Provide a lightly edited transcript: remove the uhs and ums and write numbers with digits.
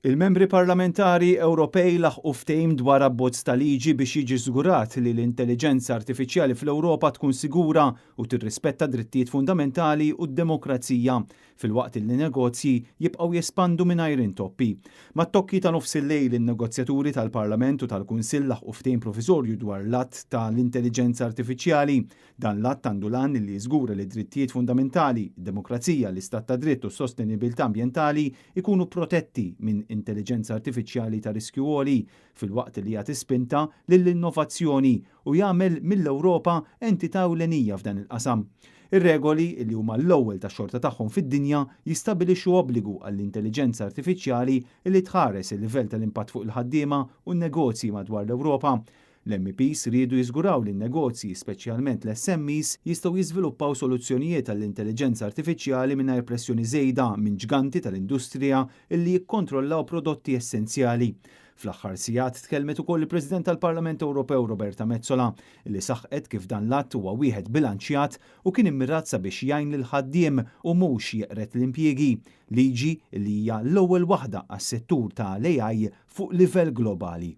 Il-membri parlamentari Ewropej laħqu ftehim dwar abbozz ta' liġi biex jiġi żgurat li l-intelliġenza artifiċjali fl-Ewropa tkun sigura u tirrispetta drittijiet fundamentali u d-demokrazija, filwaqt li negozji jibqgħu jespandu mingħajr intoppi. Mat-tokki ta' nofs il-lejl, in-negozjaturi tal-Parlament u tal-Kunsill laħqu ftehim proviżorju dwar l-Att tal-Intelliġenza Artifiċjali. Dan l-att għandu l-għan li jiżgura li drittijiet fundamentali, id-demokrazija, l-istat ta' dritt u s-sostenibilità ambjentali ikunu protetti minn intelliġenza artifiċjali ta' riskju għoli, filwaqt li jagħti spinta lill-innovazzjoni u jagħmel mill-Ewropa entità ewlenija f'dan il-qasam. Ir-regoli, li huma l-ewwel tax-xorta tagħhom fid-dinja, jistabbilixxu obbligu għall-intelliġenza artifiċjali li tħares il-livell tal-impatt fuq il-ħaddiema u n-negozji madwar l-Ewropa. L-MEPs riedu jiżguraw li n-negozji, speċjalment l-SMEs, jistgħu jiżviluppaw soluzzjonijiet għall-intelliġenza artifiċjali mingħajr pressjoni żejda minn ġganti tal-industrija li jikkontrollaw prodotti essenzjali. Fl-aħħar sigħat tkellmet ukoll il-President tal-Parlament Ewropew Roberta Metsola, li saħqet kif dan l-att huwa wieħed bilanċjat u kien immirat sabiex jgħin lill-ħaddiem u mhux jeqred l-impjiegi, liġi li hija l-ewwel waħda għas-settur tal-AI fuq livell globali.